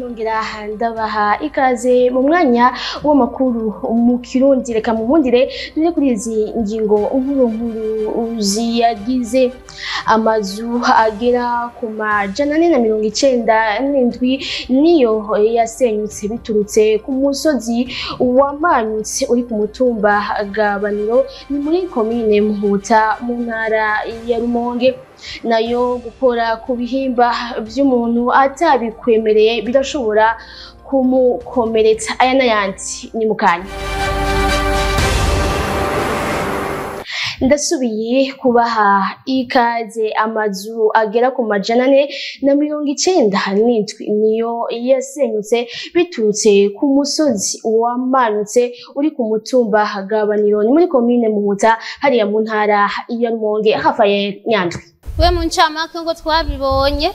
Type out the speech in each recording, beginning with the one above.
Nongera ndabaha ikaze mu mwanya w'amakuru mu Kirundi. Reka munkundire dure kuri izi ngingo nkuru nkuru ziyagize. Amazu agera ku 497 niyo yasenyutse biturutse ku musozi wamanyutse uri ku mutumba Gabaniro, ni muri komine Muhuta mu ntara ya Rumonge. Nayo gukora ku bihimba by'umuntu atabikwemereye birashobora kumukomeretsa. Aya n'ayandi ni mukanya. Ndasubiye kubaha ikaze. Amazu agera ku 497 niyo yasenyutse biturutse ku musozi wamanutse uri ku mutumba Gabaniro, ni muri komine Muhuta hariya mu ntara ya Rumonge. Rafael Nyandwi. We mu ncamake ngo twabibonye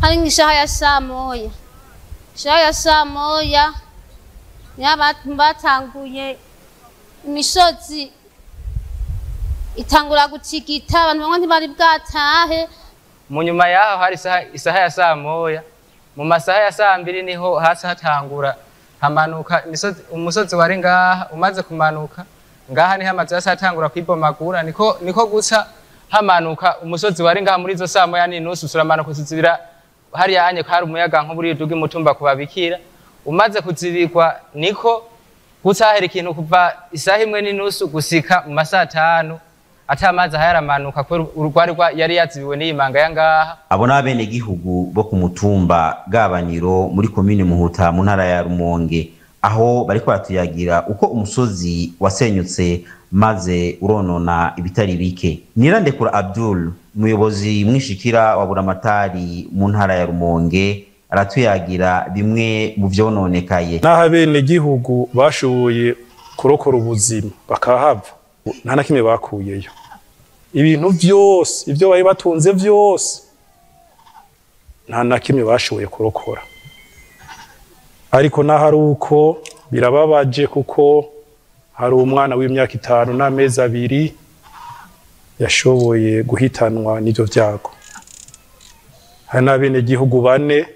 hari nk'ishaha ya samoya, ishaha ya samoya niyo batanguye imisozi itangura gutigita, abantu bamwe ntibari bwatahe. Mu nyuma yaho hari isaha ya samoya, mu masaha ya saa mbiri niho hasi hatangura hamanuka imisozi. Umusozi wari ngaha umaze kumanuka ngaha niho amazu yose atangura kwibomagura, niko guca hamanuka umusozi wari ngaha muri izo saa moya n'inusu uramanuka usuzibira hariya anye hari umuyaga nk'uburi uduga imutumba kubabikira umaze kuzibikwa, niko guca hahera ikintu kuva isaha 1:30 gusika mu masaha 5 ata amazi aharamanuka kubera urwari yari yazibiwe n'iyi manga ya ngaha. Abo ni abenegihugu bo ku mutumba Gabaniro muri komine Muhuta mu ntara ya Rumonge, aho bariko baratuyagira uko umusozi wasenyutse maze uronona ibitari bike. Nirandekura Abdul, umuyobozi mwishikira wa Buramatari mu ntara ya Rumonge, aratuyagira bimwe mu vyononekaye. Naho abenegihugu bashoboye kurokora ubuzima bakahava, nta na kimwe bakuyeyo. Ibintu vyose ivyo bari batunze vyose nta na kimwe bashoboye kurokora. Ariko naho ari uko birababaje, kuko hari umwana w'imyaka 5 n'amezi 2 yashoboye guhitanwa n'ivyo vyago. Hari n'abenegihugu 4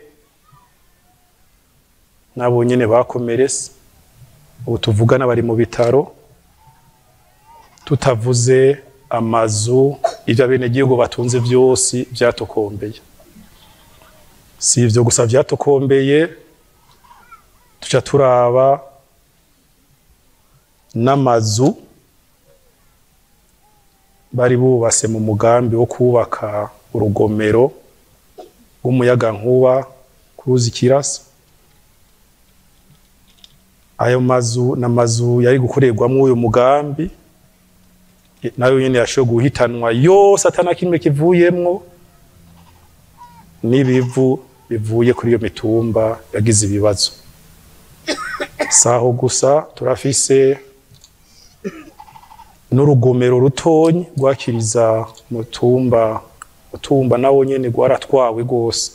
nabo nyene bakomeretse, ubu tuvugana bari mu bitaro. Tutavuze amazu, ivyo abenegihugu batunze vyose vyatokombeye. Si ivyo gusa vyatokombeye, tuca turaba n'amazu bari bubase mu mugambi wo kubaka urugomero rw'umuyagankuba ku ruzi Kirasa. Ayo mazu n'amazu yari gukorerwamwo uyu mugambi nayo nyene yashoboye guhitanwa yose atana kimwe kivuyemwo, n'ibivu bivuye kuri iyo mitumba yagize ibibazo. Saho gusa, turafise n'urugomero rutonyi rwakiriza mutumba nawo nyene rwaratwawe gose.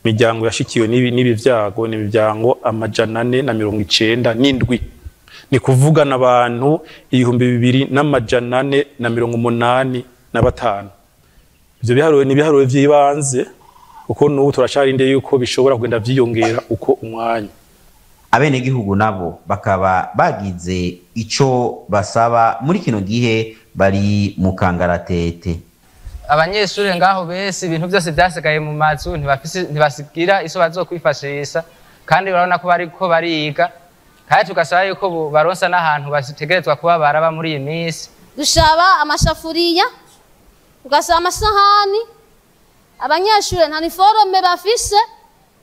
Imiryango yashikiwe n'ibi vyago ni imiryango 497, ni kuvuga n'abantu 2485. Ivyo biharuro ni ibiharuro vy'ibanze, kuko n'ubu turacarinde yuko bishobora kugenda vyiyongera uko umwanya. Abenegihugu nabo bakaba bagize ico basaba muri kino gihe bari mu kangaratete. Abanyeshure ngaho bese ibintu byose byasigaye mu mazu, ntibasigira iso bazokwifashisha, kandi urabona ko bariko bariga, kandi tugasaba yuko baronsa n'ahantu basitegerezwa kuba baraba muri iyi minsi. Dushaba amashafuriya, tugasaba amasahani. Abanyeshure nta niforome bafise,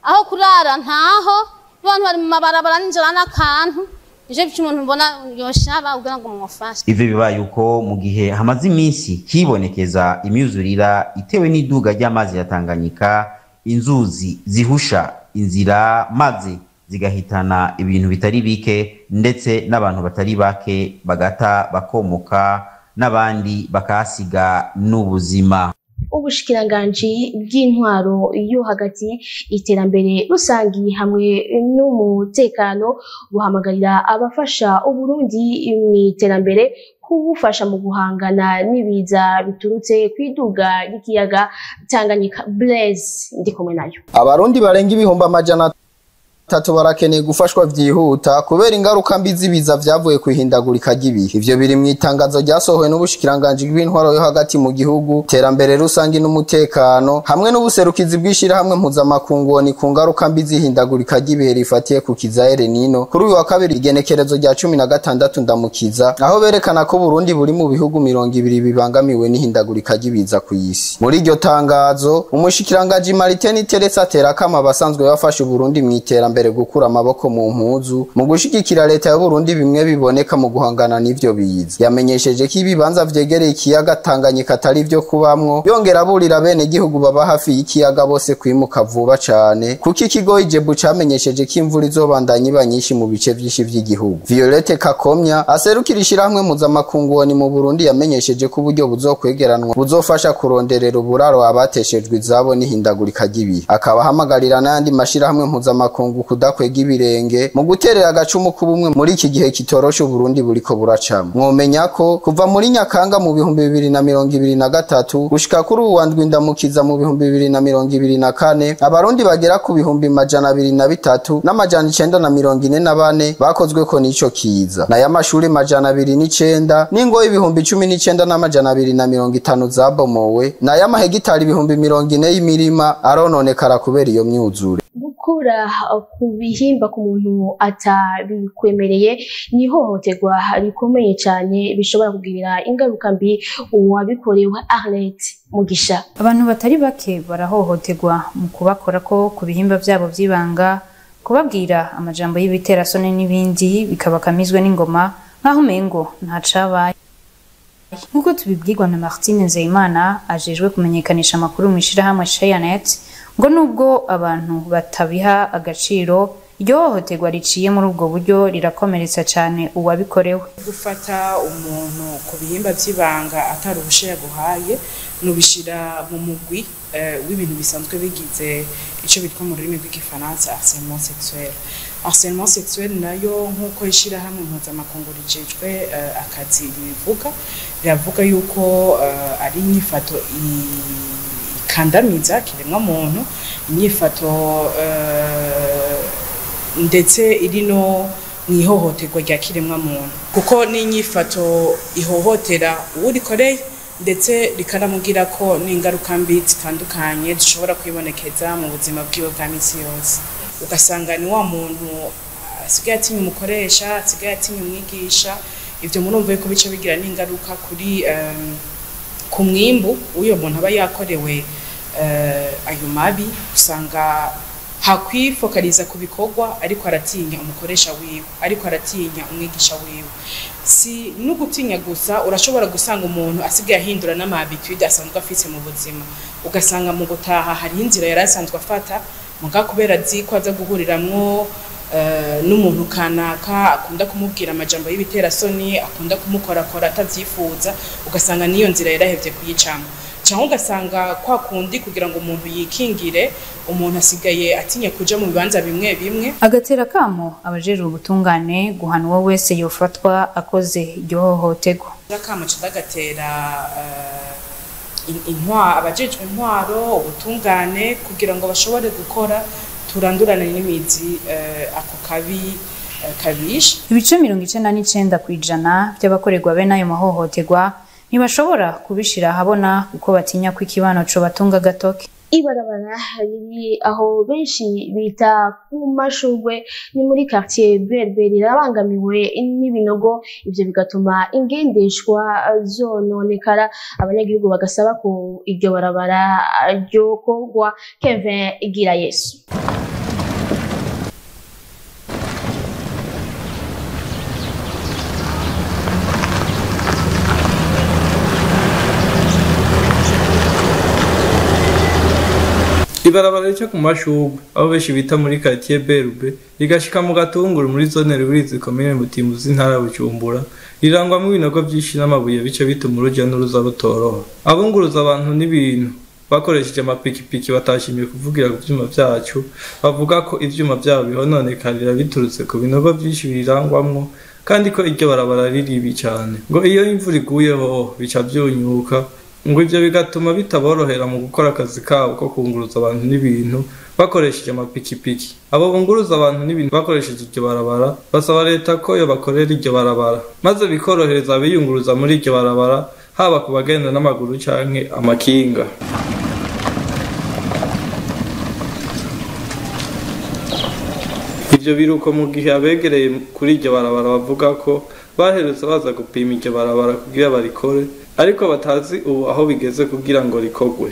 aho kurara ntaho, abantu bari mu mabarabara n'inzara n'akantu. Ivyo by'umuntu mbona yoshaba kugira ngo mumufashe. Ivyo bibaye uko mu gihe hamaze iminsi hibonekeza imyuzurira itewe n'iduga ry'amazi ya Tanganyika, inzuzi zihusha inzira maze zigahitana ibintu bitari bike, ndetse n'abantu batari bake bagata bakomoka, n'abandi bakahasiga n'ubuzima. Ubushikiranganji bw'intwaro yo hagati, iterambere rusangi hamwe n'umutekano buhamagarira abafasha Uburundi mu iterambere kubufasha mu guhangana n'ibiza biturutse kwiduga ry'ikiyaga Tanganyika. Blaise ndi kumwe nayo. Abarundi barenga ibihumbi amajana Tatu barakeneye gufashwa vyihuta kubera ingaruka mbi z'ibiza vyavuye kwihindagurika ry'ibihe. Ivyo biri mu itangazo ryasohowe n'ubushikiranganji bw'intwaro yo hagati mu gihugu, terambere rusangi n'umutekano, hamwe n'ubuserukizi bw'ishirahamwe mpuzamakungu ni ku ngaruka mbi z'ihindagurika ry'ibihe rifatiye ku kiza El Nino. Kuri uyu wa kabiri igenekerezo rya 16 Ndamukiza, aho berekana ko Burundi buri mu bihugu 20 bibangamiwe n'ihindagurika ry'ibiza ku isi. Muri iryo tangazo, umushikiranganji Martin Teresa atera kama abasanzwe bafasha Burundi mu iterambere gukura amaboko mu mpuzu mu gushigikira leta y'u Burundi bimwe biboneka mu guhangana n'ivyo biza. Yamenyesheje ko ibibanza vyegereye ikiyaga Tanganyika atari vyo kubamwo, yongera aburira bene gihugu baba hafi y'ikiyaga bose kwimuka vuba cane, kuko ikigo Ijebu camenyesheje ko imvura izobandanya iba nyinshi mu bice vyinshi vy'igihugu. Violette Kakomya aserukira ishirahamwe mpuzamakungu ni mu Burundi yamenyesheje ko uburyo buzokwegeranwa buzofasha kuronderera uburaro abateshejwe izabo n'ihindagurika ry'ibihe, akaba ahamagarira n'ayandi mashirahamwe mpuzamakungu kudakwega ibirenge mu guterera agacumu k'ubumwe muri iki gihe kitoroshe Burundi buriko buracamo. Mwomenya ko kuva muri Nyakanga mu 2023 gushika kuri uwa ndwi Ndamukiza mu 2024 abarundi bagera ku 203 944 bakozwe ko nico kiza, nayo amashuri 209 n'ingo 19250 zabomowe, nayo amahegitari 40,000 y'imirima arononekara kubera iyo myuzure. Gukura ku bihimba ku muntu atabikwemereye ni ihohoterwa rikomeye cyane bishobora kugirira ingaruka mbi uwabikorewe. Arlette Mugisha. Abantu batari bake barahohoterwa mu kubakora ko ku bihimba byabo by'ibanga, kubabwira amajambo y'ibiterasoni n'ibindi bikabakamizwe n'ingoma nk'aho umengo ntacabaye. Nk'uko tubibwirwa na Martine Nzeyimana ajejwe kumenyekanisha amakuru mu ishirahamwe Shayanet, ngo nubwo abantu batabiha agaciro, iryo hohoterwa riciye muri ubwo buryo rirakomeretsa cyane uwabikorewe. Gufata umuntu ku bihimba by'ibanga atari ubushe yaguhaye nubishira mu mugwi w'ibintu bisanzwe bigize ico bitwa mu rurimi rw'igifaransa harcèlement sexuel. Harcèlement sexuel nayo nk'uko ishirahamwe mpuzamakungu rijejwe akazi ribivuga, riravuga yuko ari inyifato ikandamiza kiremwa muntu, inyifato ndetse iri no mwihohoterwa rya kiremwa muntu, kuko n'inyifato ihohotera uwurikoreye ndetse rikanamugira ko n'ingaruka mbi zitandukanye zishobora kwibonekeza mu buzima bwiwe bwa misi yose. Ugasanga ni wa muntu asigaye atinya umukoresha, asigaye atinya umwigisha. Ivyo murumva yuko bica bigira n'ingaruka kuri ku mwimbu w'uyo muntu aba yakorewe ayo mabi. Usanga hakwifokaliza ku bikorwa ariko aratinya umukoresha wiwe, ariko aratinya umwigisha wiwe. Si n'ugutinya gusa, urashobora gusanga umuntu asigaye ahindura n'amahabitude asanzwe afise mu buzima. Ugasanga mu gutaha hari inzira yari asanzwe afata, muga kubera azi ko aza guhuriramwo n'umuntu kanaka akunda kumubwira amajambo y'ibiterasoni, akunda kumukorakora atavyifuza, ugasanga niyo nzira yarahevye kuyicamo. Cyangwa ugasanga kwa kundi kugira ngo umuntu yikingire, umuntu asigaye atinya kuja mu bibanza bimwe bimwe. Agatera kamo abajejwe ubutungane guhana uwo wese yofatwa akoze iryo hohoterwa. Akamo cadagatera abajejwe intwaro, ubutungane, kugira ngo bashobore gukora turandurane n'imizi ako kabi kabisha. Ibice 99% by'abakorerwa bene ayo mahohoterwa ntibashobora kubishira ahabona kuko batinya ko ikibano co batunga gatoke. Ibarabara riri aho benshi bita ku mashurwe ni muri quartier Berber rirabangamiwe n'ibinogo, ivyo bigatuma ingendeshwa zononekara. Abanyagihugu bagasaba ko iryo barabara ryokorwa. Kevin Girayesu. Ibarabara rica ku mashurwe aho benshi bita muri quartier Berube rigashika mu Gatunguru muri zone Rubirizi komine Mutimbuzi intara ya Bujumbura, rirangwamwo ibinogo vyinshi n'amabuye bice bituma uruja n'uruza rutoroha. Abunguruza abantu n'ibintu bakoresheje amapikipiki batashimye kuvugira ku vyuma vyacu, bavuga ko ivyuma vyabo bihononekarira biturutse ku binogo vyinshi birangwamwo, kandi ko iryo barabara riribi cane, ngo iyo imvura iguye hoho bica vyunyuka. Ngo ivyo bigatuma bitaborohera mu gukora akazi kabo ko kunguruza abantu n'ibintu bakoresheje amapikipiki. Abo bunguruza abantu n'ibintu bakoresheje iryo barabara basaba leta ko yobakorera iryo barabara, maze bikorohereza abiyunguruza muri iryo barabara, haba ku bagenda n'amaguru canke amakinga. Ivyo biruko mu gihe abegereye kuri iryo barabara bavuga ko baherutse baza gupima iryo barabara kugira barikore, ariko batazi ubu aho bigeze kugira ngo rikogwe.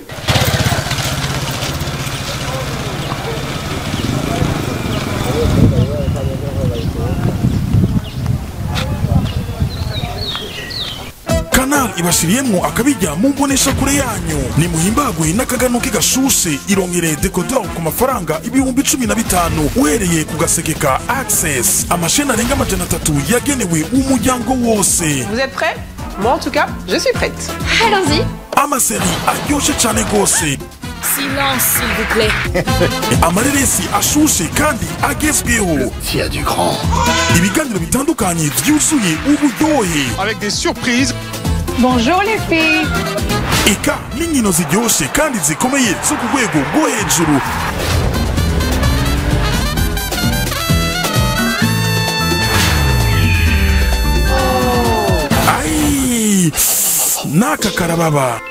Canal ibashiriyemwo akabijya mu mbonesha kure yanyu. Ni muhimbagwe n'akagano k'igashushe, irongere decoder ku mafaranga 15,000 uhereye ku gaseke ka Access. Amasheni arenga 300 yagenewe umuryango wose. Vous êtes prêts? Moi en tout cas, je suis prête. Allons-y. Amaseri aryoshe cane gose. Silence s'il vous plaît. Amareresi ashushe kandi agezweho. Qui a du grand. Ibiganiro bitandukanye vyuzuye uburyohe. Avec des surprises. Bonjour les filles. Eka n'inkino ziryoshe kandi zikomeye zo ku rwego rwo hejuru. Ai, naka karababa.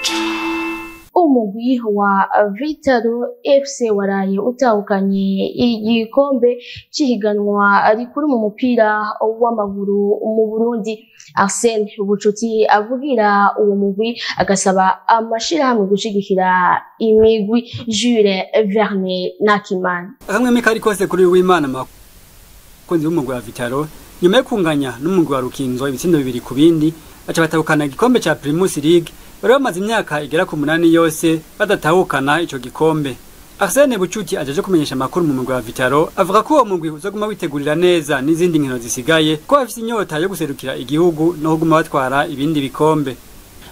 Umugwi wa Vitaro FC waraye utahukanye igikombe c'ihiganwa rikuru mu mupira w'amaguru mu Burundi. Arsene Bucuti avugira uwo mugwi agasaba amashirahamwe gushigikira imigwi. Jules Verne Nakimana. Akamwe mikari kose kuri w'Imana makunzi b'umugwi wa Vitaro nyuma yo kunganya n'umugwi wa Rukinzo ibitsindo 2 ku bindi, baca batahukana igikombe ca Primus League. Bari bamaze imyaka igera ku 8 yose badatahukana ico gikombe. Arsene Bucuti ajeje kumenyesha amakuru mu mugwi wa Vitaro avuga ko uwo mugwi uzoguma witegurira neza n'izindi nkino zisigaye, ko bafise inyota yo guserukira igihugu no kuguma batwara ibindi bikombe.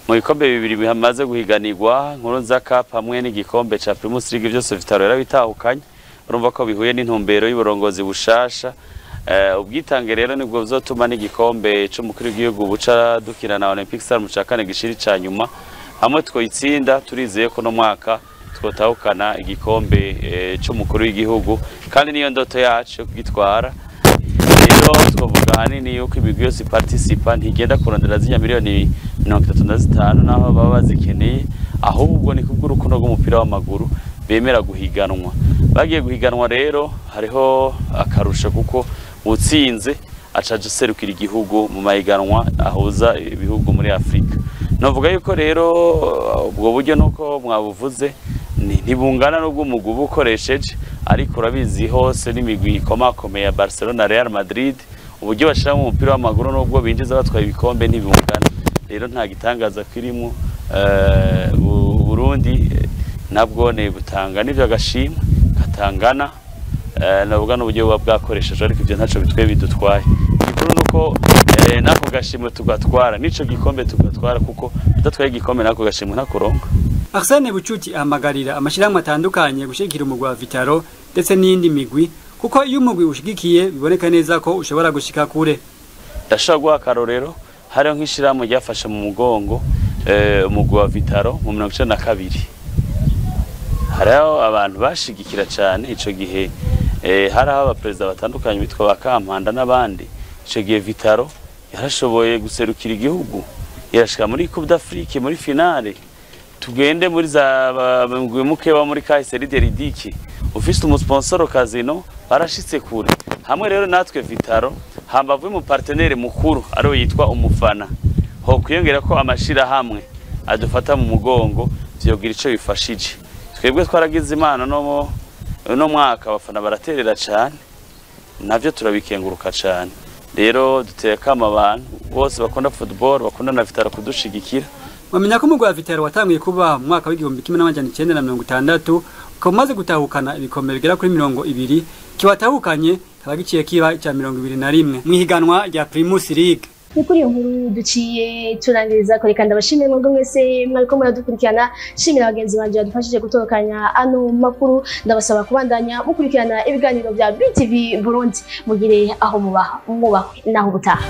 Mu bikombe bibiri bihamaze guhiganirwa, Nkurunziza Cup hamwe n'igikombe ca Primus League, byose Vitaro yarabitahukanye. Urumva ko bihuye n'intumbero y'uburongozi bushasha. Ubwitange rero nibwo buzotuma n'igikombe c'umukuru w'igihugu buca dukina na Olympic Star mu ca kane gishiri ca nyuma, hamwe twoyitsinda turizeye ko no mwaka twotahukana igikombe c'umukuru w'igihugu, kandi niyo ndoto yacu yo kugitwara. Rero twovuga hanini yuko imigwi yose participa ntigenda kurondera zinya miliyoni 35 naho baba bazikeneye, ahubwo ni kubw'urukundo rw'umupira w'amaguru bemera guhiganwa. Bagiye guhiganwa rero hariho akarusho kuko utsinze acaje serukira igihugu mu mahiganwa ahuza ibihugu muri Afrika. Novuga yuko rero ubwo buryo nuko mwabuvuze ntibungana n'ubwo ukoresheje, ariko urabizi hose n'imigwi ikomakomeye ya Barcelona, Real Madrid, uburyo bashira mu mupira w'amaguru n'ubwo binjiza batwaye ibikombe ntibungana. Rero nta gitangaza kirimo. Burundi nabwo ne butanga n'ivyo agashimwe katangana navuga n'uburyo buba bwakoresheje, ariko ivyo ntaco bitwe bidutwaye. Igikuru nuko nako gashimwe tugatwara nico gikombe tugatwara, kuko udatwaye igikombe nako gashimwe ntakuronka. Arsene Bucuti ahamagarira amashirahamwe atandukanye gushigikira umugwi wa Vitaro ndetse n'iyindi migwi, kuko iyo umugwi ushigikiye biboneka neza ko ushobora gushika kure. Ndashobora guha akarorero, hariho nk'ishirahamwe ryafashe mu mugongo umugwi wa Vitaro mu 1992. Hariho abantu bashigikira cyane ico gihe, hariho abaperezida batandukanye bitwa ba Kampanda n'abandi. Ico gihe Vitaro yarashoboye guserukira igihugu, irashika muri Coupe d'Afrique muri finale. Tugende muri za mugwi wa muri KSR Ridiki ufise umusponsor Casino, barashitse kure. Hamwe rero natwe Vitaro hambavu mu partenaire mukuru ari yitwa umufana, ho kwiyongera ko amashira hamwe adufata mu mugongo vyogira ico bifashije. Twebwe twaragize imana no mwaka abafana baraterera cyane, navyo turabikenguruka cyane. Rero duteka abantu bose bakunda football bakunda na Vitaro kudushigikira. Wamenya ko umugwi wa Vitaro watanguye kuba mu mwaka w'1960, ukaba umaze gutahukana ibikombe bigera kuri 20, kiwatahukanye kaba giciye kiba ica 21 mu ihiganwa rya Primus League. Ni kuri iyo nkuru duciye turangiriza ko. Reka ndabashimire mwebwe mwese mwariko muradukurikirana, shimira bagenzi banje badufashije gutorokanya ano makuru. Ndabasaba kubandanya mukurikirana ibiganiro bya BTV Burundi, mugire aho mubaha mwubahwe naho ubutaha.